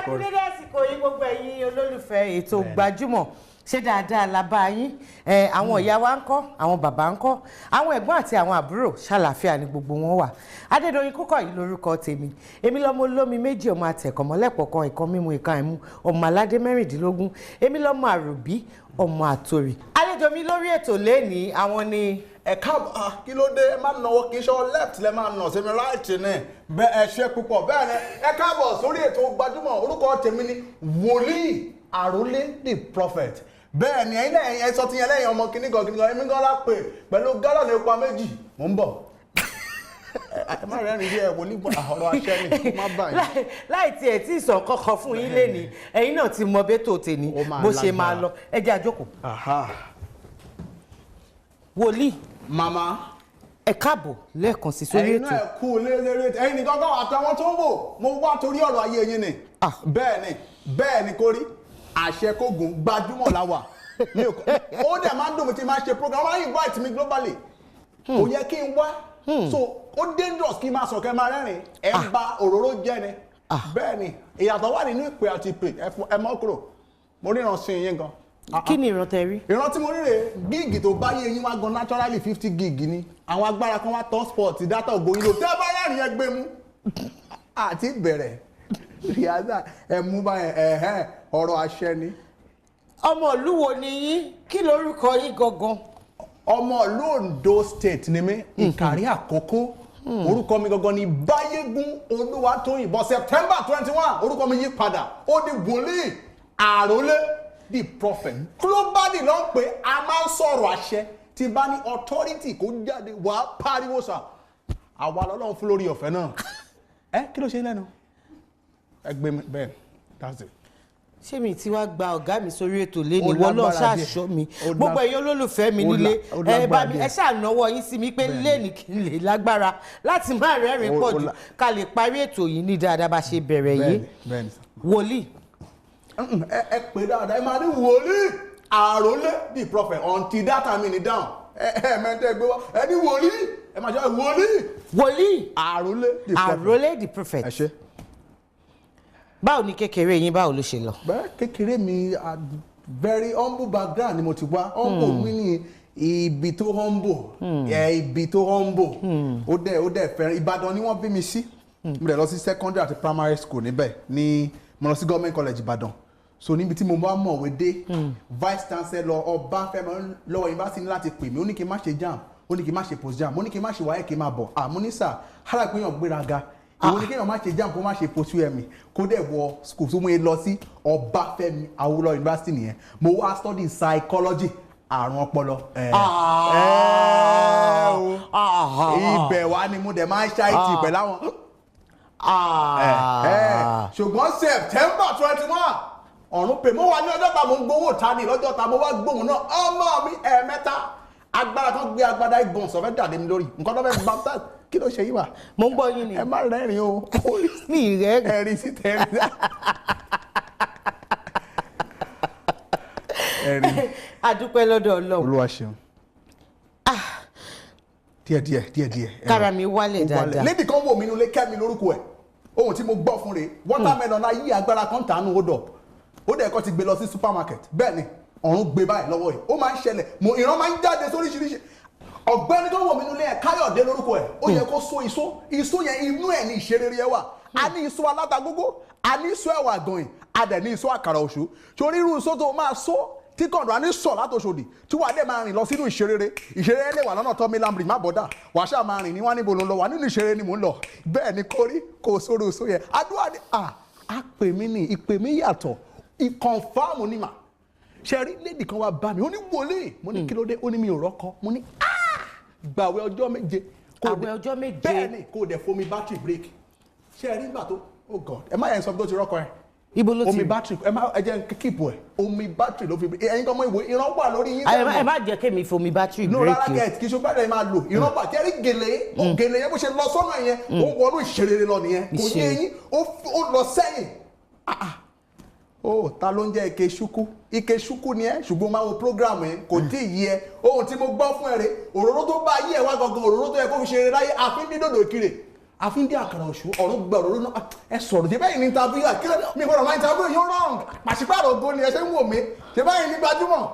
Kó rí. Akúndédé àsìkò yìí, gbogbo ẹ̀yin olólùfẹ́ ètò Gbajúmọ̀, ṣé dáadáa la bá yín? Ẹ àwọn ìyá wa ń kọ́, àwọn bàbá ń kọ́, àwọn ẹ̀gbọ́n àti àwọn àbúrò, ṣàlàáfíà ni gbogbo wọn wà? Adédoyin Kúkọ̀yí lórúkọ tèmi. Èmi lọ́mọ olómi méjì, ọmọ àtẹ̀kọ̀mọ́lẹ́pọ̀ kan, ìkan mímu, ìkan àìmú, ọmọ aládé 16. Èmi lọ́mọ àròbí, ọmọ àtòrì. Àlejò mi lórí ètò lẹ́ni, àwọn ni Ẹ káàbọ̀. Ah, kí ló dé? Ẹ má nọwọ́, kí sọ left lẹ máa nà sí mi, right ni bẹ́ẹ̀. Ẹ ṣe púpọ̀. Bẹ́ẹ̀ ni, ẹ káàbọ̀ sórí ètò Gbajúmọ̀. Orúkọ tèmi ni Wòlíì Àrólé the Prophet. Bẹ́ẹ̀ ni, ẹ̀yin náà ẹ sọ ti yẹn lẹ́yìn ọmọ kìnnìkan kìnnìkan. Èmi gan la pè pẹ̀lú gálọ̀nù epo méjì. Mò ń bọ̀, ẹ má rẹ́rìn bí ẹ wòlíì bọ̀. Ọ̀rọ̀ aṣẹ́ ni kó má bà yín. Láì tiẹ̀ tí ì sọ kọ́kọ́ fún yín lẹ́ni, ẹ̀yin náà ti mọ bẹ́tò tèmi Ó máa bó ṣe máa lágbára. lọ. Ẹ jẹ́ àjókòó. Aha. Wòlíì, Màmá. ẹ káàbọ̀ lẹ́ẹ̀kan sí sórí Ẹ̀yin ètò. náà kú lérè. Ẹ̀yin nìkan kọ́, àtàwọn tó ń wò. Mo wá torí ọ̀rọ̀ ayé yín ni. Ah. Bẹ́ẹ̀ ni, bẹ́ẹ̀ ni, kò rí àṣẹ kógun. Gbajúmọ̀ la wà. Mi ò ó dẹ̀ máa ń dùn mí tí máa ń ṣe program, wọ́n á invite mi globally, kò yẹ kí n wá. So ó dangerous kí n máa sọ kẹ́ máa rẹ́rìn. Ẹ̀ ń ba òróró jẹ́ ni. Bẹ́ẹ̀ ni, ìyàtọ̀ wà nínú ìpè àti ìpè. Ẹ mọ́ kúrò, mo ríran sí yín gan. Kí ni ìran tẹ rí? Ìran tí mo rí rèé. Gig tó bá yé yín wá gan, naturally 50 gig ni. Àwọn agbára kan wá tọ́ sport data ògo yín lò. Tẹ́ bá rẹ́rìn, ẹ gbé mú àti bẹ̀rẹ̀ ríádà. Ẹ mú báyẹn. Ẹ̀hẹ́n, ọ̀rọ̀ àṣẹ ni. Ọmọ ìlú wo ni yín? Kí lorúkọ yín gangan? Ọmọ ìlú Ondo State ni mí, Ìkàrí Àkókó. Orúkọ mi gangan ni Báyégún Olúwatóyìn, bọ́ September 21 orúkọ mi yí padà, ó di Wòlíì Àrólé the Prophet. Globally ló ń pè. A máa ń sọ̀rọ̀ àṣẹ. Tí bá ní authority kó jáde, wàá pariwo sà. Àwa lọ́lọ́run fún lórí ọ̀fẹ́ náà. Ẹ kí ló ṣe lẹ́nu? Ẹ gbé mi bẹ́ẹ̀, that's it. Ṣé mi ti wá gba ọ̀gá mi sórí ètò lẹ́ni? Ó Ìwọ náà lágbára díẹ̀. ṣàṣọ mi. Ó Gbogbo ẹ̀yin olólùfẹ́ mi nílé, ó ẹ bá lágbára mi díẹ̀. ẹ ṣànáwọ́ yín sí mi pé lẹ́ni kí n lè lágbára láti má rẹ́rìn pọ̀ Ó jù, ká lè parí ètò yìí ní dáadáa bá ṣe bẹ̀rẹ̀ yìí. Bẹ́ẹ̀ni, bẹ́ẹ̀ni sà. Wòlíì. Ẹ pè dáadáa, ẹ máa ní Wòlíì Àrólé the Prophet. Until that time ni down. Ẹ mẹ́tẹ́ gbé wá, ẹ ní wòlíì, ẹ máa ṣe wòlíì. Wòlíì. Àrólé the Prophet. Àrólé the Prophet. Ẹ ṣe. Báwo ni kékeré yín? Báwo ló ṣe lọ? Bẹ́ẹ̀, kékeré mi, very humble background ni mo ti wá. Humble meaning ibi tó humble ẹ, ibi tó humble. Ó dẹ̀ fẹ́ràn. Ìbàdàn ni wọ́n bí mi sí. Mo dẹ̀ lọ sí secondary àti primary school níbẹ̀ ní. Mo lọ sí Government College Ìbàdàn. So níbi tí mo bá mọ̀wé dé, Vice Chancellor Ọbáfẹ́mi lọ́wọ́ yunifásitì ní láti pè mí. Ó ní kí n má ṣe JAMB, ó ní kí n má ṣe post JAMB, ó ní kí n má ṣe WAEC, kí n má bọ̀. Àmọ́ ní sà hárà ìpínyàn gbéraga, ìwọ ni kéèyàn má ṣe JAMB, kó má ṣe post UME, kó dẹ̀ wọ school tó mú e lọ sí Ọbáfẹ́mi Awólọ́wọ̀ University nìyẹn. Mo wá study psychology, àrùn ọpọlọ. Ẹ ẹ o, ibẹ̀ wá ni mo dẹ̀ máa ń ṣáìtì pẹ̀lú àwọn. Ṣùgbọ́n September 21, ọ̀run pè. Mo wà ní Ọjọ́ta, mo ń gbowó ta ni lọ́jọ́ta. Mo wá gbóhùn náà, ọmọ mi, ẹ̀ẹ̀mẹ́ta. Agbára tó gbé agbada ìgbọ̀n sọ̀fẹ́ dàdé mi lórí nǹkan tó fẹ́ baptize. Kí ló ṣe yí wa? Mo ń gbọ́ yín ni. Ẹ má rẹ́rìn o. Mi ì rẹ́rìn. Ẹ̀rín sí tẹ̀rín ẹ̀rín. A dúpẹ́ lọ́dọ̀ Ọlọ́run. Olúwa ṣeun. Díẹ̀ díẹ̀ díẹ̀ díẹ̀. Kára mi wálẹ̀ Ó wálẹ̀. dáadáa. Lady kan wò mí nulẹ̀, Kẹ́mi lórúkọ ẹ̀. Ohun tí mo gbọ́ fún rẹ̀, watermelon ayé agbára kan tànú hold up. Ó dẹ̀ kọ́ ti gbé lọ sí supermarket. Bẹ́ẹ̀ ni, ọ̀run gbé báyìí lọ́wọ́ yìí. Ó máa ń ṣẹlẹ̀, mo ìran máa ń jáde sóríṣiríṣi. Ọ̀gbẹ́ni tó wò mí nulẹ̀ ẹ̀, Káyọ̀dé lórúkọ ẹ̀, ó yẹ kó so iṣó. Iṣó yẹn, inú ẹ̀ ní ìṣerere ẹ̀ wà. A ní iṣó alátagbógó, a ní iṣó ẹ̀wà gànyìn, a dẹ̀ ní iṣó àkàrà òṣù. Torí irú iṣó tó máa só tí kọ̀ǹdọ̀ á ní sọ̀ látòṣòdì tí wàá dẹ̀ máa rìn lọ sínú ìṣerere. Ìṣerere lè wà lọ́nà tọ́mí lambrì, má bọ̀dà. Wàá ṣáà máa rìn ní wá, níbo ló ń lọ? Wà nínú ìṣeré ni mò ń lọ. Bẹ́ẹ̀ ni kórí kò sórí oṣù yẹn. Àdúrà ni à á pè mí ní ìpè mí yàtọ̀, ìkọ̀nfàmù ni mà ṣe rí. Lady kan wá bá mi, ó ní, "Wòlíì." Mo ní, "Kí ló dé?" Ó ní, "Mi ò rọ́kọ." Mo ní, "Ah, gbàwẹ̀ ọjọ́ 7." Àwẹ̀ ọjọ́ 7. Bẹ́ẹ̀ ni, kó dẹ̀ fomi battery break. Ṣe rí nígbà tó, oh God, ẹ má yẹn sọ bí tó ti rọ́kọ ẹ. Ibo ló ti Omi rí? battery. Ẹ má ẹ jẹ́ n keep ẹ. Omi battery ló fi. Ẹ̀yin kan mọ ìwé, ìran wà lórí yín. Ẹ má jẹ́ kémi fomi battery No, break rárá o. kẹ́ kí ṣe bá máa lò. Ìran wà tí ẹ rí gèlè. Gèlè yẹn, bó ṣe lọ sọ́nà yẹn, ó wọnú ìṣerere lọ nìyẹn. Kò yé Ìṣeré. yín. Ó lọ sẹ́yìn. Ah, ah. Ó ta ló ń jẹ́ Ike Ṣúkú? Ike Ṣúkú ni ẹ, ṣùgbọ́n máa wo program yẹn, kò tí ì yé ẹ. Ohun tí mo gbọ́ fún ẹ rè, òróró tó bá yí ẹ wá gangan, òróró tó yẹ kó fi ṣeré láyé, àfi ní dòdò ìkirè. Àfi ń dé àkàrà òṣù ọ̀run gba òróró náà. Ẹ sọ̀rọ̀, ṣe báyìí ní interview? Kí ló mi gbọ́dọ̀ máa interview yóò wrong. Pàṣípàrọ̀ ògo ni ẹ ṣe ń wò mí. Ṣe báyìí ní gbajúmọ̀?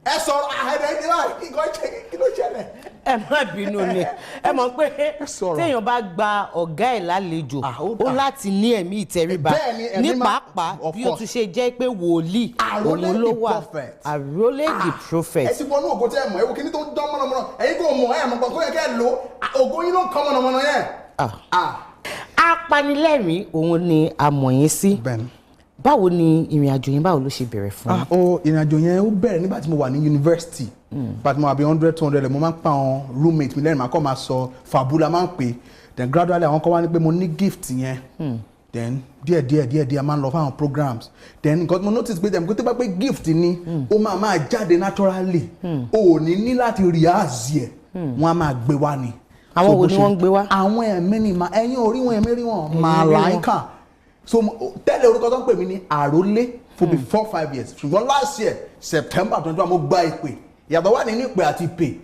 Ẹ sọ̀rọ̀ àhẹ́dẹ́ ẹ báyìí kí nǹkan ṣe, kí ló ṣẹlẹ̀? Ẹ má bínú ni, ẹ mọ̀ pé Sọ̀rọ̀. téèyàn bá gba ọ̀gá ẹ̀ lálejò, Ah, ó ó dà. láti ní ẹ̀mí ìtẹríba, Bẹ́ẹ̀ ni, ẹ̀mí ní máa- pàápàá Of bí ó course. tún ṣe jẹ́ pé wòlíì Àrólé òun ló the wà. prophet. Àrólé the prophet. Ẹ ti wọnú ògo tẹ́ ẹ mọ̀. Ẹ wo kíní tó ń dán mọ̀nàmọ́ná, ẹ̀yin kò mọ̀, ẹ mọ̀ pọ̀ kó yẹ kẹ́ ẹ lò ó. Ògo yín ló ń kán mọ̀nàmọ́ná yẹn. Ah. Ah. Apanilẹ́rìn òun ni a mọ̀ yín sí. Bẹ́ẹ̀ni. Báwo ni ìrìn àjò yín, báwo ló ṣe bẹ̀rẹ̀ fún yín? Ah, ó ìrìn àjò yẹn, ó bẹ̀rẹ̀ nígbà tí mo wà ní yunifásitì. Nígbà tí mo wà bí 100, 200, mo máa ń pa àwọn roommate mi lẹ́rìn, máa kọ́ máa sọ fàbúlà máa ń pè. Then gradually, àwọn kan wá ní pé mo ní gift yẹn. Then díẹ̀ díẹ̀ díẹ̀ díẹ̀, a máa ń lọ fáwọn programs. Then nǹkan tí mo notice pé dem kó tó bá pé gift ni, ó máa máa jáde naturally, o ò ní ní láti rehearse ẹ̀, wọ́n á máa gbé wá ni. Àwọn So wo bó ni ṣe- wọ́n ń gbé wá? Àwọn ẹ̀mí ni ma ẹ̀yin orí wọn, ẹ̀mí rí wọn. Rí wọn. Màláìkà. So tẹ́lẹ̀, orúkọ tó ń pè mí ní Àrólé for be 4, 5 years, ṣùgbọ́n last year September 21, mo gba ìpè. Ìyàtọ̀ wà nínú ìpè àti ìpè.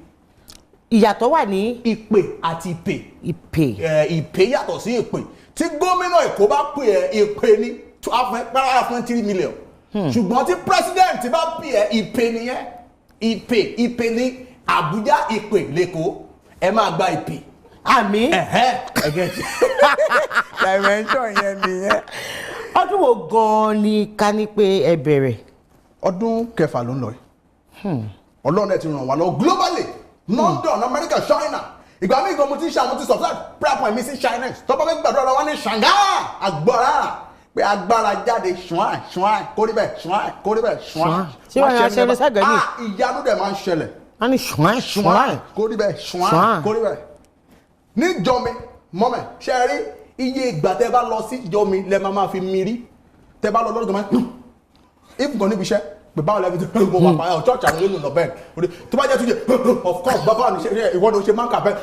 Ìyàtọ̀ wà ní Ìpè àti ìpè. Ìpè. Ẹ, ìpè yàtọ̀ sí ìpè. Tí gómìnà Èkó bá pè ẹ́, ìpè ní pàrọ̀ fún 3 million, ṣùgbọ́n tí president bá pè ẹ́, ìpè nìyẹn. Ìpè, ìpè ní Àbújá, ìpè lẹ́kọ̀ọ́. Ẹ máa gba ìpè. Àmín. Ẹ̀hẹ́, ẹ̀gẹ́ dimension yẹn nìyẹn. Ọdún wo gan-an ni ká ní pé ẹ bẹ̀rẹ̀? Ọdún kẹfà ló ń lọ yìí. Ọlọ́run ẹ̀ ti ràn wá lọ globally, London, America, China. Ìgbà míì gan, mo ti ń ṣe àwọn ti subscribe prayer point mi sí Chinese. Tọ́pọ̀ fẹ́ gbàdúrà lọ wá ní Shanghai, agbára pé agbára jáde, ṣùwọ̀n ṣùwọ̀n kórìbẹ̀, ṣùwọ̀n kórìbẹ̀, ṣùwọ̀n. Ṣé wọ́n yà ṣẹlẹ̀ sẹ́gbẹ̀ẹ́ mi? Ah, ìyanu dẹ̀ máa ń ṣẹlẹ̀. Wọ́n ní ṣùwọ́n ṣùwọ́n. Kórìbẹ̀, ṣùwọ̀n Ṣùwọ̀n. kórìbẹ̀. Níjọ mi mọ́mẹ̀ ṣe rí, iye ìgbà tẹ́ bá lọ sí ìjọ mi lẹ́ máa máa fi mi rí. Tẹ́ bá lọ lọ́dún tó máa ń if gan níbi iṣẹ́ pé báwo lẹ́bi tó mo wà pààyàn church, àwọn olóòlù lọ bẹ́ẹ̀. Orí tó bá jẹ́ túnjẹ, of course, bàbá mi ṣe ìwọ ló ṣe máa ń kà bẹ́ẹ̀,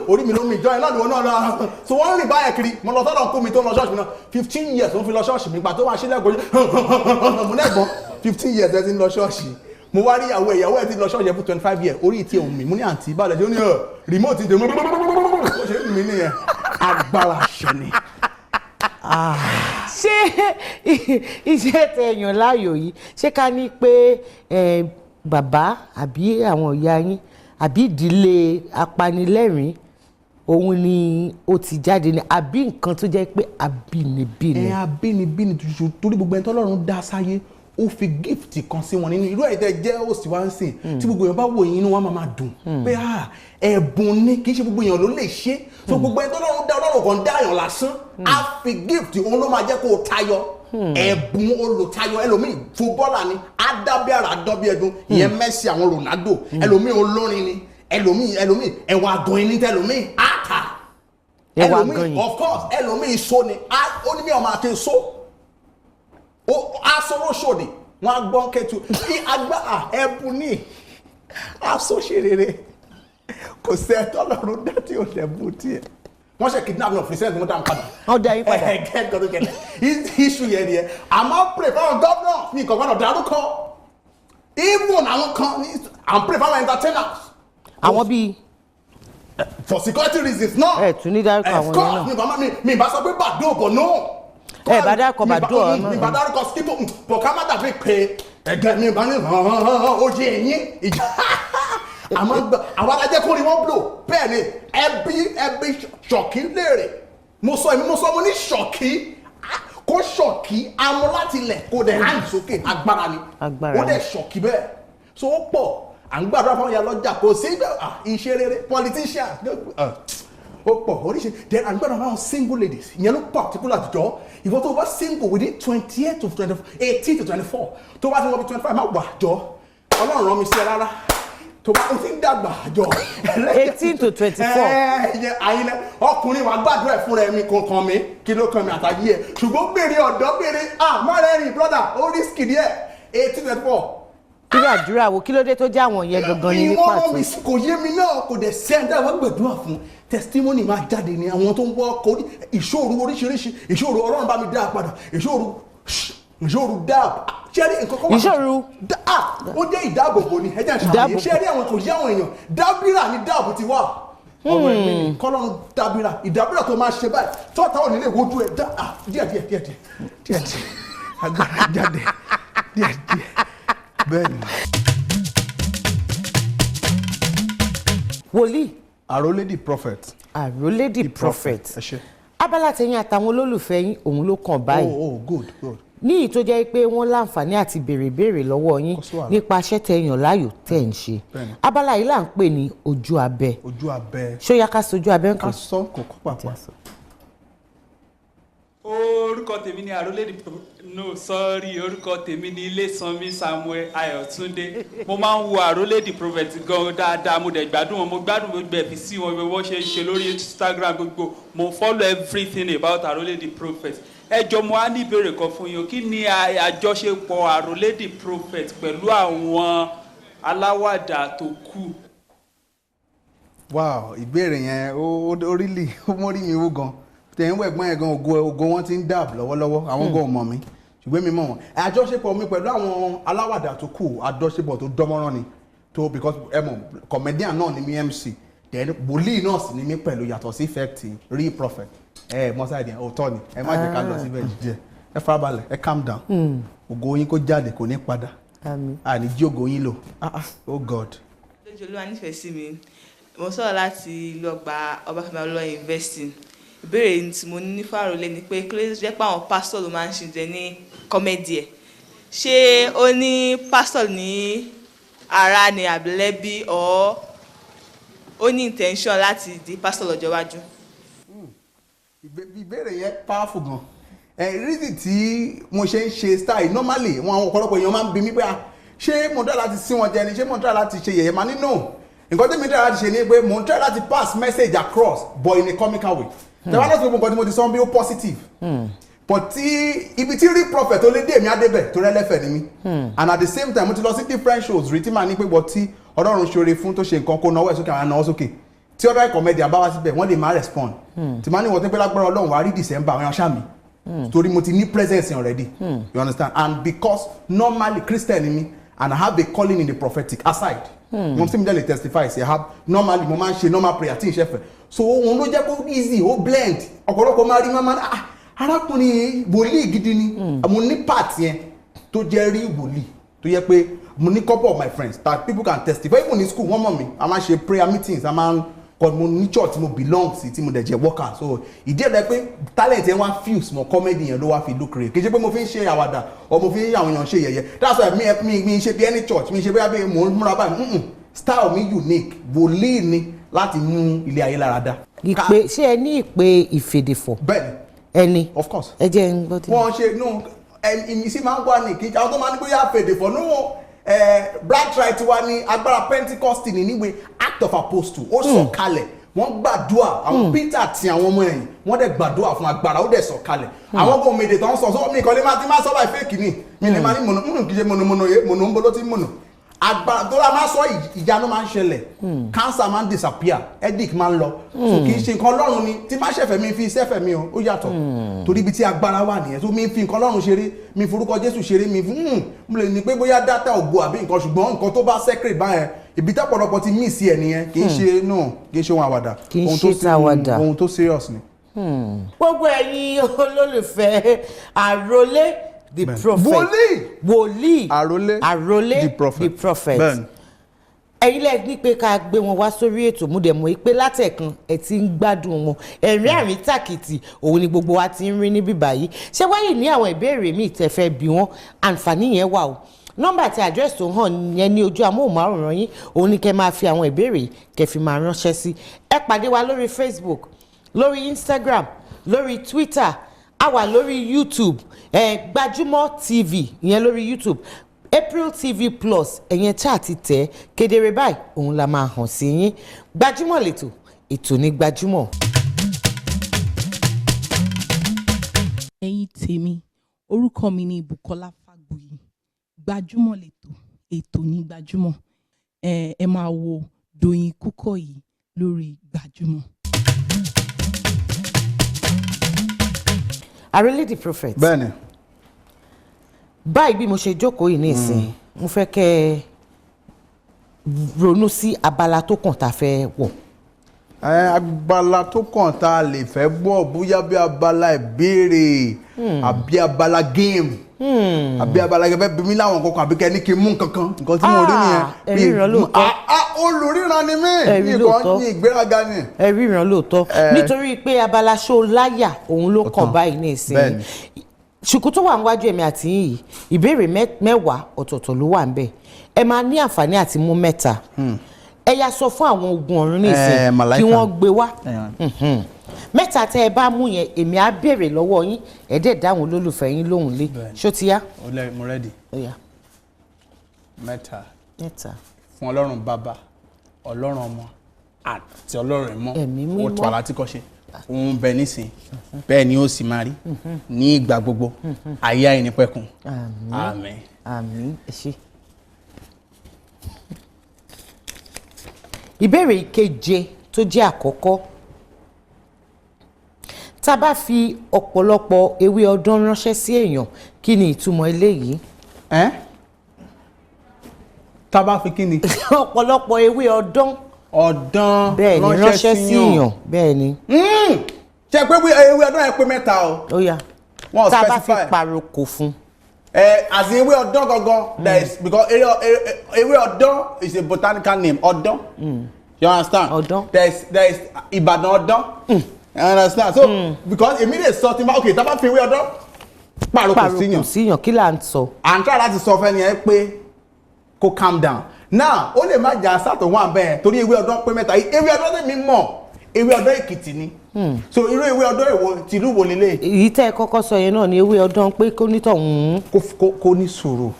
orí mi ló mi ìjọ yẹn náà ni wọn náà lọ. So wọ́n rìn báyẹn kiri. Mo lọ sọ́dọ̀ kú mi tó ń lọ ṣọ́ọ̀ṣì mi náà, 15 years ló ń fi lọ ṣọ́ọ̀ṣì mi. Gbà tó wá sílẹ̀ gbọ́dọ̀ mo lẹ́gbọ́n, 15 years ẹ ti ń lọ ṣọ́ọ̀ṣì. Mo wá rí ìyàwó ẹ̀, ìyàwó ẹ̀ ti lọ ṣọ́ọ̀ṣì yẹn fún 25 years. Orí ti òun mi, mo ní, "Àǹtí, báwo lẹ ṣe?" Ó ní ẹ̀ remote ti dè mú, ó ṣe ń mi nìyẹn. Agbára ṣẹ ni. Ṣé iṣẹ́ tẹ yàn láàyò yìí, ṣé ká ní pé bàbá àbí àwọn ìyá yín àbí ìdílé apanilẹ́rìn òun ni ó ti jáde ni, àbí nǹkan tó jẹ́ pé àbínibí ni? Ẹ, abínibí ni tuntun, torí gbogbo ẹni tọ́lọ́run dá sáyé, ó fi gift kan sí wọn nínú. Irú ẹ̀yin tẹ́ jẹ́ òsì wá ń sìn, tí gbogbo èèyàn bá wò yín, inú wọn máa máa dùn pé ah, ẹ̀bùn ni, kì í ṣe gbogbo èèyàn ló lè ṣe. So gbogbo ẹni tọ́lọ́run dá, Ọlọ́run kan dá èèyàn lásán, á fi gift, òun ló máa jẹ́ kó o tayọ. Ẹ̀bùn olùtayọ. Ẹlòmíì fúbọ́ọ̀lù ni, á dábí ara, á dán bí ẹdun, ìyẹn Messi, àwọn Ronaldo. Ẹlòmíì olórin ni. Ẹlòmíì ẹwà gan ni, tẹlòmíì á ta. Ẹwà ẹlòmíì gan-an. Of course, ẹlòmíì so ni. Ó ní mi ọmọ àti so ó aṣọ ṣòdì, wọn á gbọ́n kẹtù kí agbá ẹ̀bùn ní aṣọ ṣe rere. Kò sẹ́ tọ́lọ́run dá tí ò lẹ́bùn tiẹ̀. Wọ́n ṣe kidnap of recent, wọ́n dá wọn padà. Wọ́n dá yín padà. Ẹ gẹ́ nǹkan tó kẹlẹ̀ issue yẹn nìyẹn. Àmọ́ pray fáwọn gómìnà ní nǹkan gbọ́dọ̀ dárúkọ, even àwọn kan ní à ń pray fáwọn entertainers. Àwọn bíi? For security reasons náà. Ẹ tún ní dárúkọ àwọn Of course. yẹn náà. Mi bá mi bá sọ pé Bàdó bọ̀ no. Ẹ bá dárúkọ Bàdó Mi ọ̀nà. bá dárúkọ Skipo bọ̀, ká má dàbí pé ẹ̀gẹ́ mi bá ní ó ṣe ẹ̀yìn ìjà. Àmọ́ àwọn alájẹ́ kó ni wọ́n blow. Bẹ́ẹ̀ ni, ẹbí ẹbí ṣọ̀kí léèrè. Mo sọ, èmi mo sọ, mo ní ṣọ̀kí kó ṣọ̀kí amú láti ilẹ̀, kó dẹ̀ hàn sókè, agbára ni. Agbára Ó dẹ̀ ni. ṣọ̀kí bẹ́ẹ̀. So ó pọ̀, à ń gbàdúrà fáwọn ìyá lọ́jà, kò sí iṣẹ́ rere, politicians, ó pọ̀ oríṣi. Then à ń gbàdúrà fáwọn single ladies, ìyẹn ló particular jọ. Ìwọ tó bá single within 28 to 20, 18 to 24, tó bá ti wọ́n bí 25, má wà jọ. Ọlọ́run rán mi sí ẹ rárá, tó bá o ti ń dàgbà jọ. 18 to 24. Ẹ ẹ àyìnlẹ ọkùnrin wa, gbàdúrà ẹ fúnra ẹ, mi kò kàn mí, kí ló kàn mí àtàyè ẹ? Ṣùgbọ́n béèrè ọ̀dọ́, béèrè, ah, má rẹ́rìn brother, ó risk díẹ̀, 18 to 24. Irú àdúrà wo? Kí ló dé tó jẹ́ àwọn yẹn gangan ní ní Ìwọ́n pàtó? mi kò yé mi náà, kò dẹ̀ sẹ́ńdá wọ́n gbẹ̀dúrà fún, testimony máa jáde ní. Àwọn tó ń wọ́ ọkọ̀ ìṣòro oríṣiríṣi, ìṣòro Ọlọ́run bá mi dá a padà, ìṣòro ìṣòro dá ṣé rí nǹkan kan wà. Ìṣòro? Ó jẹ́ ìdáàbòbò ni. Ẹ jẹ́ n ṣàlàyé. Ìdáàbòbò. Ṣé rí àwọn kò yé àwọn èèyàn, dábìrà ni dáàbò ti wà. Ọ̀rọ̀ ẹ̀mí ni kọ́lọ́run dábìrà, ìdábìrà tó máa ṣe báyìí tọ́ta ò ní lè wojú ẹ̀ dá. Ah, díẹ̀ díẹ̀ díẹ̀ díẹ̀ díẹ̀ díẹ̀, agbára jáde díẹ̀ díẹ̀. Bẹ́ẹ̀ ni. Wòlíì. Àrólé the Prophet. Àrólé the Prophet. Ẹ ṣé. Abala tẹ̀yìn àtàwọn olólùfẹ́ yín, òun ló kàn báyìí. Oh, good, good. Ní ìyí tó jẹ́ pé wọ́n láǹfààní àti béèrè béèrè lọ́wọ́ yín Kò sí wàhálà. nípa iṣẹ́ tẹ́ yàn láàyò tẹ́ ń ṣe. Bẹ́ẹ̀ni. Abala yìí là ń pè ní ojú abẹ. Ojú abẹ. Ṣó yá ká sojú abẹ Ká nǹkan? Sọ kò kọ́ pàpà. Orúkọ tèmi ni Àrólé, no, sorry, orúkọ tèmi ni Ilésanmi Samuel Ayọ̀túndé. Mo máa ń wo Àrólé the Prophet gan dáadáa. Mo dẹ̀ gbádùn wọn, mo gbádùn gbogbo ẹ̀fí sí wọn, bí wọ́n ṣe ń ṣe lórí Instagram gbogbo. Mo follow everything about Àrólé the Prophet. Ẹ jọ, mo á ní ìbéèrè kan fún yín o. Kí ni àjọṣepọ̀ Àrólé the Prophet pẹ̀lú àwọn aláwàdà tó kù? Wow, ìbéèrè yẹn ó really ó mórí mi wú gan. Tẹ̀yìn wẹ̀gbọ́n yẹn gan, ògo wọn ti ń dàb lọ́wọ́lọ́wọ́. Àwọn gan ò mọ̀ mí, ṣùgbọ́n mi mọ̀ wọ́n. Àjọṣepọ̀ mi pẹ̀lú àwọn aláwàdà tó kù, àjọṣepọ̀ tó dánmọ́rán ni tó, because ẹ mọ̀, comedian náà ni mi, MC, then wòlíì náà sì ni mí pẹ̀lú, yàtọ̀ sí effect real prophet. Ẹ mọ́ side yẹn, òótọ́ ni. Ẹ má jẹ́ ká lọ síbẹ̀ jíjẹ. Ẹ farabalẹ̀, ẹ calm down. Ògo yín kó jáde, kò ní padà. Àmín. Àní jí ògo yín lò. Ah ah, oh God. Lójú Olúwa nífẹ̀ẹ́ sí mi. Mo sọ̀rọ̀ láti ìlú ọgbà Ọbáfẹ́mi Awólọ́wọ̀ University. Ìbéèrè tí mo ní fún Àròlé ni pé kí ló jẹ́ pé àwọn pásítọ̀ ló máa ń ṣe jẹ ní comedy ẹ̀? Ṣé ó ní pásítọ̀ ní ara ni àbílẹ́bí, or ó ní intention láti di pásítọ̀ lọ́jọ́ iwájú? Ìbéèrè yẹn powerful gan. Ẹ reason tí mo ṣe ń ṣe style, normally wọn, àwọn ọ̀pọ̀lọpọ̀ èèyàn máa ń bi mí pé, ah, ṣé mo dá láti sí wọn jẹ ni? Ṣé mo dá láti ṣe yẹ̀yẹ́? Máa ní no. Nǹkan tí mi dá láti ṣe ni pé mo ń try láti pass message across, but in a comical way. Tẹ̀wọ́n náà sọ gbogbo nǹkan tí mo ti sọ bí ó positive, but tí ibi tí real prophet tó lé dé, èmi á débẹ̀ tó rẹ́lẹ́fẹ̀ ni mí. And at the same time, mo ti lọ sí different shows rí tí màá ní pé bọ́ tí Ọlọ́run ṣoore fún tó ṣe nǹkan, kó nawọ́ ẹ̀ sókè, àwọn náwó sókè. Tí other comedian bá wá síbẹ̀, wọ́n lè má respond. Tí màá ní wọ́n tó pé lágbára Ọlọ́run, wàá rí December, àwọn aṣá mi, torí mo ti ní presence already, you understand? And because normally Christian ni mi and I have a calling in the prophetic aside, mo sì mi dẹ̀ lè testify say I have. Normally mo máa ń ṣe normal prayer tí n ṣe fẹ́, so òun ló jẹ́ kó easy, ó blend. Ọ̀pọ̀lọpọ̀ máa rí máa, ah, arákùnrin wòlíì gidi ni. Mo ní part yẹn tó jẹ́ rí wòlíì, tó yẹ pé mo ní couple of my friends that people can testify. Even in school, wọ́n mọ̀ mi. A máa ń ṣe prayer meetings, a máa ń kọ́. Mo ní church tí mo belong sí, tí mo dẹ̀ jẹ́ worker. So ìdí ẹ̀ lẹ́ pé talent yẹn wá fuse mọ́ comedy yẹn ló wá fi look real. Kì í ṣe pé mo fi ń ṣe àwàdà or mo fi ń àwọn èèyàn ṣe yẹ̀yẹ́. That's why mi ṣe bí any church mi ṣe bí mo ń múra báyìí. Style mi unique. Wòlíì ni láti mú ilé ayé lára dá. Ìpè, ṣé ẹ ní ìpè ìfèdèfọ̀? Bẹ́ẹ̀ni. Ẹni. Of course. Ẹ jẹ́ ń gbọ́ tí. Wọ́n ṣe no ìmísí máa ń wà ní kí àwọn tó máa ń ní bóyá fèdè fọ̀, no. Bright right wa ní agbára Pentecost ní níwèé Act of Apostle. Ó sọ̀ kalẹ̀, wọ́n gbàdúrà. Àwọn Peter àti àwọn ọmọ ẹ̀yìn, wọ́n dẹ̀ gbàdúrà fún agbára, ó dẹ̀ sọ̀ kalẹ̀. Àwọn kò mèdè tó ń sọ sọ mi kàn lè máa ti máa sọ báyìí, fake ni mi lè máa ní mọ̀nà kì í ṣe mọ̀nàmọ̀nà yé mọ̀nà ń bọ́ ló ti mọ̀nà. Agbára tó la máa sọ, ìyanu máa ń ṣẹlẹ̀, cancer máa ń disappear, headache máa ń lọ. So kì í ṣe nǹkan Ọlọ́run ni tí má ṣẹ̀fẹ̀ mi fi sẹ́fẹ̀ mi o, ó yàtọ̀, torí ibi tí agbára wà nìyẹn. So mi fi nǹkan Ọlọ́run ṣeré, mi forúkọ Jésù ṣeré, mi fún mo lè ní pé bóyá data ògo àbí nǹkan, ṣùgbọ́n nǹkan tó bá sacred báyẹn, ibi tí ọ̀pọ̀lọpọ̀ ti miss ẹ̀ nìyẹn. Kì í ṣe no, kì í ṣe ohun àwàdà. Kì í Ohun tó ṣe tàwàdà. Ohun tó serious ni. Gbogbo ẹ̀yin olólùfẹ́ Àrólé the Prophet. Wòlíì! Wòlíì. Àrólé Àrólé the Prophet. The Prophet. Bẹ́ẹ̀ni. Ẹ̀yin lẹ ní pé ká gbé wọn wá sórí ètò. Mú dẹ̀ mọ̀ pé látẹ̀kan ẹ̀ ti ń gbádùn wọn. Ẹ̀rín àrín tàkìtì òun ni gbogbo wa ti ń rí níbí báyìí. Ṣé wáyé ní àwọn ìbéèrè míì tẹ́ fẹ́ bí wọn, àǹfààní yẹn wà o. Nọ́mbà àti àdírẹ́sì tó hàn yẹn ní ojú amóhùnmáwòrán yín, òun ni kẹ́ máa fi àwọn ìbéèrè kẹ́ fi máa ránṣẹ́ sí. Ẹ pàdé wa lórí Facebook, lórí Instagram, lórí Twitter. A wà lórí YouTube, ẹ Gbajúmọ̀ TV ìyẹn lórí YouTube, April TV Plus. Ẹ̀yẹn tí a ti tẹ̀ kedere báyìí, òun la máa hàn sí yín. Gbajúmọ̀ lẹ́tọ̀, ètò ní Gbajúmọ̀. Ẹ̀yin tèmi, orúkọ mi ni Bukola Fagboyì. Gbajúmọ̀ lẹ́tọ̀, ètò ní Gbajúmọ̀. Ẹ máa wo Doyin Kúkọ̀yí lórí Gbajúmọ̀. Àrólé the Prophet. Bẹ́ẹ̀ni. Báyìí bí mo ṣe jókòó yìí nísìn, mo fẹ́ kẹ́ ẹ ronú sí abala tó kàn tá a fẹ́ wọ̀. Ẹ, abala tó kàn tá a lè fẹ́ gbọ́, bóyá bí abala ìbéèrè àbí abala game àbí abala gẹ́gẹ́ bí mi láwọn kankan, àbí kẹ́ ní kí n mú nǹkan kan, nǹkan tí mo rí nìyẹn. Ẹ ríran lóòótọ́. Ah, ah, olùríran ni mí. Ẹ rí nǹkan lóòótọ́. ní ìgbéraga ni. Ẹ ríran lóòótọ́, nítorí pé abala ṣó láyà òun ló kàn báyìí ní ìsinyìí. Bẹ́ẹ̀ni. Ṣùkú tó wà níwájú èmi àti yín yìí, ìbéèrè 10 ọ̀tọ̀ọ̀tọ̀ ló wà ńbẹ̀. Ẹ máa ní àǹfààní àti mú 3. Ẹ yá sọ fún àwọn ogun ọ̀run ní ìsìn Eh, màláíkà. kí wọ́n gbé wá. 3 tẹ́ ẹ bá mú yẹn, èmi á béèrè lọ́wọ́ yín, ẹ dẹ̀ dáhùn olólùfẹ́ yín lóhùn lé. Ṣó ti yá? Mo ready. Ó yá. 3. 3. Fún Ọlọ́run Bàbá, Ọlọ́run Ọmọ àti Ọlọ́run Ẹ̀mọ́. Ẹ̀mí Mímọ́. Ó tó àlá tí kò ṣe òun bẹ nísìn, bẹ́ẹ̀ ni ó sì máa rí ní ìgbà gbogbo ayé àìnípẹ̀kun. Àmín. Àmín. Ẹ ṣé. Ìbéèrè ìkeje tó jẹ́ àkọ́kọ́: tá a bá fi ọ̀pọ̀lọpọ̀ ewé ọdán ránṣẹ́ sí èèyàn, kí ni ìtumọ̀ eléyìí? Ẹ́, tá a bá fi kí ni? Ọ̀pọ̀lọpọ̀ ewé ọdán. Ọ̀dán. Bẹ́ẹ̀ ni, ránṣẹ́ sí èèyàn, bẹ́ẹ̀ ni. Ṣe pé ewé ọdán yẹn pé 3 o. Ó yá. Wọn ò Tá a bá fi specify. pàrokò fún. Ẹ, as in ewé ọdán gangan, there is, because ewé ọdán is a botanical name, ọdán. You understand? Ọdán. There is Ìbàdàn ọdán. You understand? So because èmi lè sọ tí n bá, ok, tá a bá fi ewé ọdán pàrokò Pàrokò síyàn, síyàn, kí là ń sọ? À ń try láti sọ fẹ́ni ẹ pé kó calm down now. Ó lè má jà sátọ̀ wọn àbẹ́ torí ewé ọdán pé 3. Ewé ọdán tèmi mọ̀, ewé ọdán Èkìtì ni. So irú ewé ọdán èwo, tìlú wo lélẹ̀? Èyí tẹ́ ẹ kọ́kọ́ sọ yẹn náà ni ewé ọdán, pé kó nítọ̀hún Kó ní sùúrù,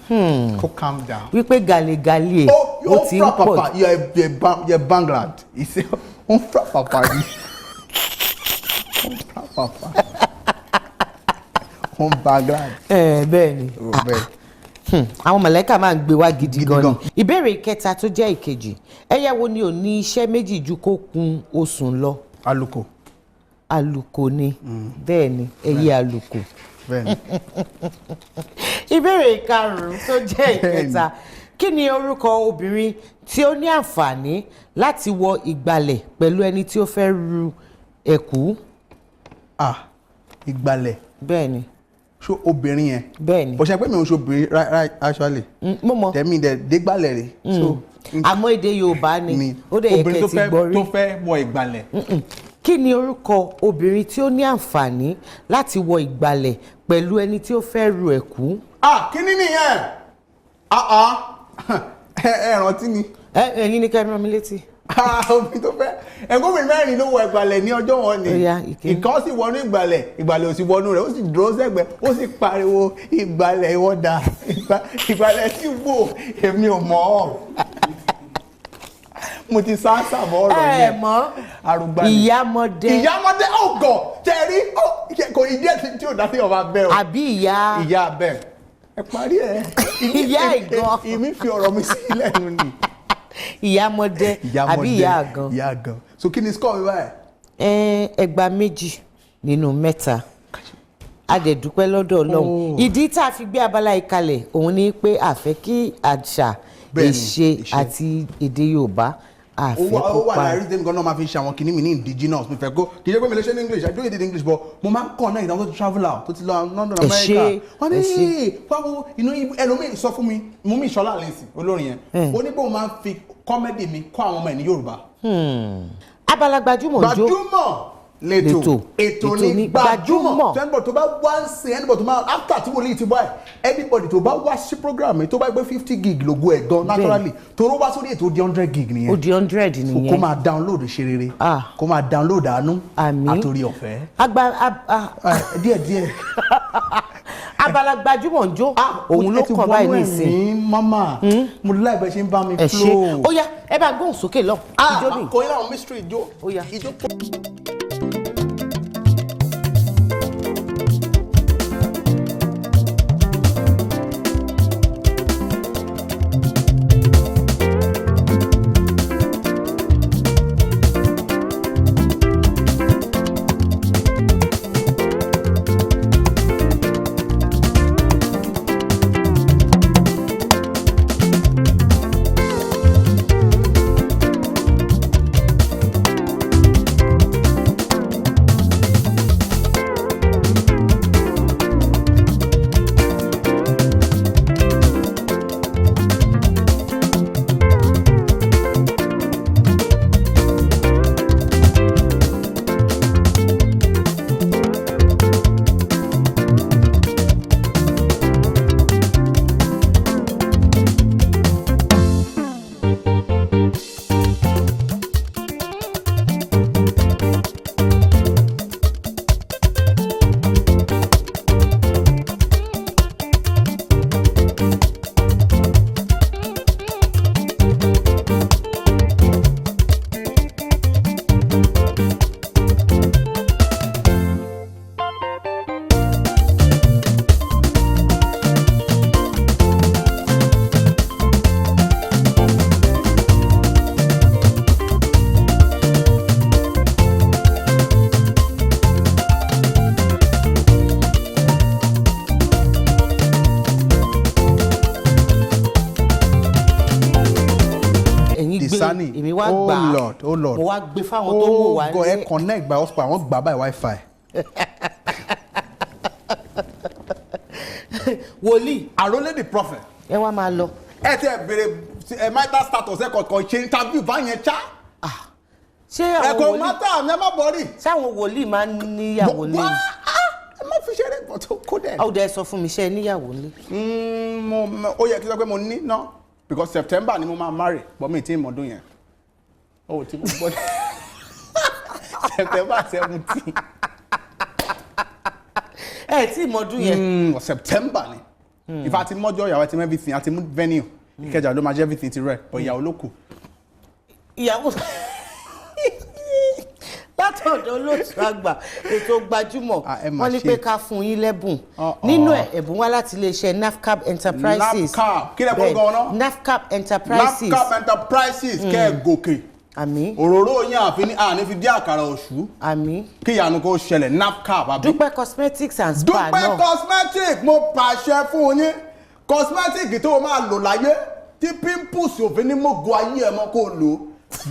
kó calm down. Wípé gàlégàlé Ó ó ti ń fra pọ̀. Papa, you are banglad. He say ó ń fra papa ni, ó ń fra papa, ó ń banglad. Ẹ bẹ́ẹ̀ ni. Ó bẹ́ẹ̀. Àwọn mọ̀lẹ́kà máa ń gbé wá gidi Gidi gan ni. gan. Ìbéèrè ìkẹta tó jẹ́ ìkejì: ẹyẹ wo ni ò ní iṣẹ́ méjì ju kó kun osùn lọ? Aluko. Àlùkò ni, bẹ́ẹ̀ ni, ẹyẹ àlùkò. Bẹ́ẹ̀ ni. Ìbéèrè ìkarùn-ún tó jẹ́ ìkẹta: kí ni orúkọ obìnrin tí ó ní àǹfààní láti wọ ìgbàlẹ̀ pẹ̀lú ẹni tí ó fẹ́ ru ẹ̀kú? Ah, ìgbàlẹ̀. Bẹ́ẹ̀ ni. Ṣó obìnrin yẹn? Bẹ́ẹ̀ ni. Bó ṣe pé mi ò ṣe obìnrin, right, right, actually. Mo mọ̀. Tẹ̀mí dẹ̀ dégbàlẹ̀ rè so. Àmọ́ èdè Yorùbá ni, ó dẹ̀ yẹ Obìnrin kẹ́ tó ti fẹ́ gbọ́ rí. tó fẹ́ wọ ìgbàlẹ̀. Kí ni orúkọ obìnrin tí ó ní àǹfààní láti wọ ìgbàlẹ̀ pẹ̀lú ẹni tí ó fẹ́ ru ẹ̀kú? Ah, kí ni nìyẹn? Ah ah, ẹ rántí ni. Ẹ, ẹ̀yin ni kẹ́ ẹ rán mi létí. Ah, obìnrin tó fẹ́, ẹ̀gbọ́n mi mẹ́rin ló wọ ìgbàlẹ̀ ní ọjọ́ wọn ni. Ó yá, ìkíní. Ìkan sì wọnú ìgbàlẹ̀, ìgbàlẹ̀ ò sì wọnú rẹ̀, ó sì dúró sẹ́gbẹ̀ẹ́, ó sì pariwo, "Ìgbàlẹ̀, ìwọ dà?" Ìgbàlẹ̀ sì wò, "Èmi ò mọ̀ ọ́." Mo ti sá sàmọ́ ọ̀rọ̀ Ẹ yẹn. mọ̀. Arúgbá ni. Ìyámọdé. Ìyámọdé. Oh God, tẹ̀rí kò ìdí ẹ̀ tí ò dá sí ọba bẹ́ẹ̀ o. Àbí ìyá. Ìyá bẹ́ẹ̀, ẹ parí ẹ. Ìyá ìgan. Ìmí fi ọ̀rọ̀ mi sí lẹ́nu ni. Ìyámọdé àbí ìyá àgàn. Ìyá àgàn. So kí ni score mi báyìí? Ẹ, ẹgba 2 nínú 3. A dẹ̀ dúpẹ́ lọ́dọ̀ Ọlọ́run. Ìdí tá a fi gbé abala yìí kalẹ̀ òun ni pé a fẹ́ kí àṣà, Bẹ́ẹ̀ni, ìṣe ìṣe. àti èdè Yorùbá, a Ó fẹ́ wà kó ó wà pa. láàrin tèmi gan náà máa fi ṣe àwọn kìíní mi ní indigenous. Mi fẹ́ kó kì í ṣe pé mi lè ṣe ní English, I do it in English, but mo máa ń kọ́ náà ìdáwọ́ tó ti travel out, tó ti lọ London, Ẹ ṣé, America, wọ́n ẹ ní ṣé. fáwọn inú ẹlòmíì sọ fún mi, mú mi ìṣọlá àlẹ́sìn olórin yẹn, ó ní bóun máa ń fi comedy mi kọ́ àwọn ọmọ ẹ̀ ní Yorùbá. Abala gbajúmọ̀ ń jó. Gbajúmọ̀ lẹ́tọ̀. Lẹ́tọ̀. Ètò Ètò ní ní gbajúmọ̀. gbajúmọ̀. So anybody tó bá wá ń sin, anybody tó máa after tí wòlíì ti wá ẹ̀, anybody tó bá wá sí program mi, tó bá gbé 50 gig lógo ẹ̀ gan, naturally toró wá sórí ètò, di 100 gig nìyẹn. Ó di 100 So nìyẹn. kó máa download ṣe rere, Ah. kó máa download àánú Àmín. àtòrí ọ̀fẹ́. Agba a- Ah, díẹ̀ díẹ̀. Abala gbajúmọ̀ ń jó òun ló Ẹ ti kàn báyìí wọnú nísìn. ẹ̀mí, mama mo láì bẹ ṣe ń bá mi Ẹ ṣe. flow. Ó yá, ẹ bá gbóhùn sókè lọ. Ah, Ijó nìyí. kò ní láwọn mystery ijó. Ó yá. Ijó pọ̀. wá Oh gbà á. Lord, oh Lord. Mo wá gbé fáwọn tó ń wò wá Oh God, ẹ nílé. connect by hotspot, àwọn gbà by wifi. Wòlíì, Àrólé the Prophet. ẹ wá máa lọ. Ẹ ti ẹ bèrè ẹ marital status, ẹ kọ̀ọ̀kan ṣe interview báyẹn ṣá. Ṣé Ẹ àwọn kò wòlíì, mátà ẹ má bọ̀rí. ṣé àwọn wòlíì máa ń níyàwó lé? Wá á, ẹ má fi ṣeré but kó dẹ̀. Ó dẹ̀ sọ fún mi, ṣé ẹ níyàwó lé? Ó yẹ kí n sọ pé mo ní ná because September ni mo máa marry, but mi ti ń mọdún yẹn. Ó ti mo gbọ́ September 17. Ẹ tí ì mọdún yẹn. September ni. If a ti mọ́jọ́ ìyàwó, àti everything, àti mú venue, Ìkẹjà ló máa jẹ́, everything ti rẹ̀, but ìyàwó ló kù. Ìyàwó látọ̀dọ̀ olóòtú àgbà ètò Gbajúmọ̀, Ah, ẹ mà wọ́n ní ṣe. pé ká fún yín lẹ́bùn. Uh-uh. Nínú ẹ̀, ẹ̀bùn wá láti iléeṣẹ́ NAFCAB Enterprises. NAFCAB. Kí lẹ Bẹ́ẹ̀, kọ́ gan-an? NAFCAB Enterprises. NAFCAB Enterprises, kẹ́ ẹ gòkè. Àmín. Òróró yín àfi ní àní fi dí àkàrà òṣù. Àmín. Kí ìyanu kó ṣẹlẹ̀. NAFCAB àbí. Dúpẹ́ Cosmetics and Spa Dúpẹ́ náà. Cosmetic, mo pàṣẹ fún yín, cosmetic tó o máa lò láyé tí pimples òfin ní mọ́gò ayé ẹ̀ mọ́, kó o lò ó.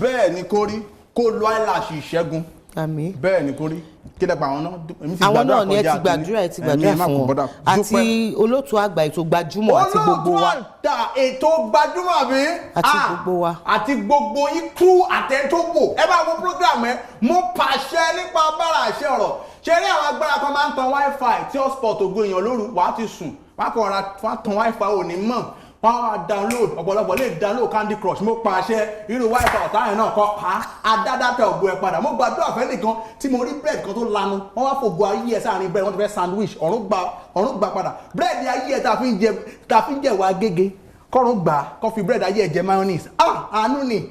Bẹ́ẹ̀ ni kó rí, kó o lo eyelash ìṣẹ́gun. Àmín. Bẹ́ẹ̀ ni kó rí. Kí lẹ pa àwọn náà? Èmi ti Àwọn gbàdúrà náà ni ẹ kọjá ti gbàdúrà, ẹ ti Ẹ̀mí, gbàdúrà ẹ má fún kó wọn bọ́dà. àti Dúpẹ́. olóòtú àgbà ètò Gbajúmọ̀ àti gbogbo wa. Olóòtú àgbà ètò Gbajúmọ̀ bí. Àti gbogbo wa. Àti gbogbo ikú àtẹ̀tógbò, ẹ bá wo program ẹ. Mo pàṣẹ nípa agbára àṣẹ ọ̀rọ̀ ṣe rí. Àwọn agbára kan máa ń tan wifi tí hotspot ògo èèyàn lóru, wàá ti sùn, wàá kàn ra, wàá tan wifi, ò ní mọ̀, wọ́n á download. Ọ̀pọ̀lọpọ̀ lè download Candy Crush. Mo pàṣẹ, irú wifi ọ̀tá yẹn náà kọ́ pa adádátà ògo ẹ̀ padà. Mo gbàdúrà fẹ́ nìkan tí mo rí bread kan tó lanu, wọ́n wá fògo ayé ẹ̀ sáàrin bread, wọ́n ti fẹ́ sandwich. Ọ̀run gba, ọ̀run gba padà bread ayé ẹ̀ tá a fi ń jẹ, tá a fi ń jẹ wá gègé. Kọ́run gbà kọ́ fi bread ayé ẹ̀ jẹ mayonnaise. Ah, àánú ni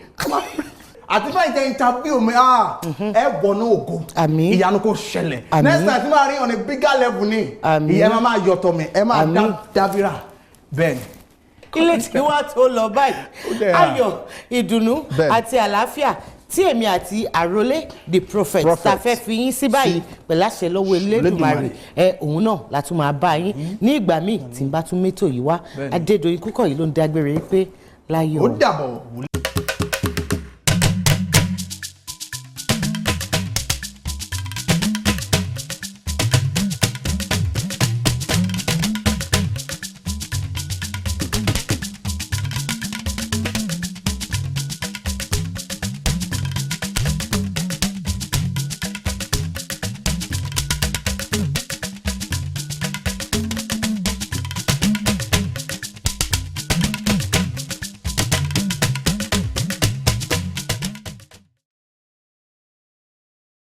àti fẹ́ jẹ interview mi. Ah, ẹ wọnú ògo. Àmín. Ìyanu kò ṣẹlẹ̀. Àmín. Next time tí máa rí on a bigger level ni. Àmín. Ìyẹn máa máa yọ̀tọ̀ mi, ẹ máa dá Àmín. dábìrà bẹ́ẹ̀ ni. Ilé tí wàá tó lọ báyìí, Ó dẹ̀ à. ayọ̀, ìdùnnú Bẹ́ẹ̀. àti àlàáfíà tí èmi àti Àrólé the Prophet Prophet. ta fẹ́ fi yín sí báyìí pẹ̀lú àṣẹ lọ́wọ́ Elédùmarè, Elédùmarè. ẹ òun náà la tún máa bá yín ní ìgbà míì tí n bá tún mẹ́tò yìí wá. Bẹ́ẹ̀ ni. Adédoyin Kúkọ̀yí ló ń dágbére pé láyọ̀. Ó dàbọ̀.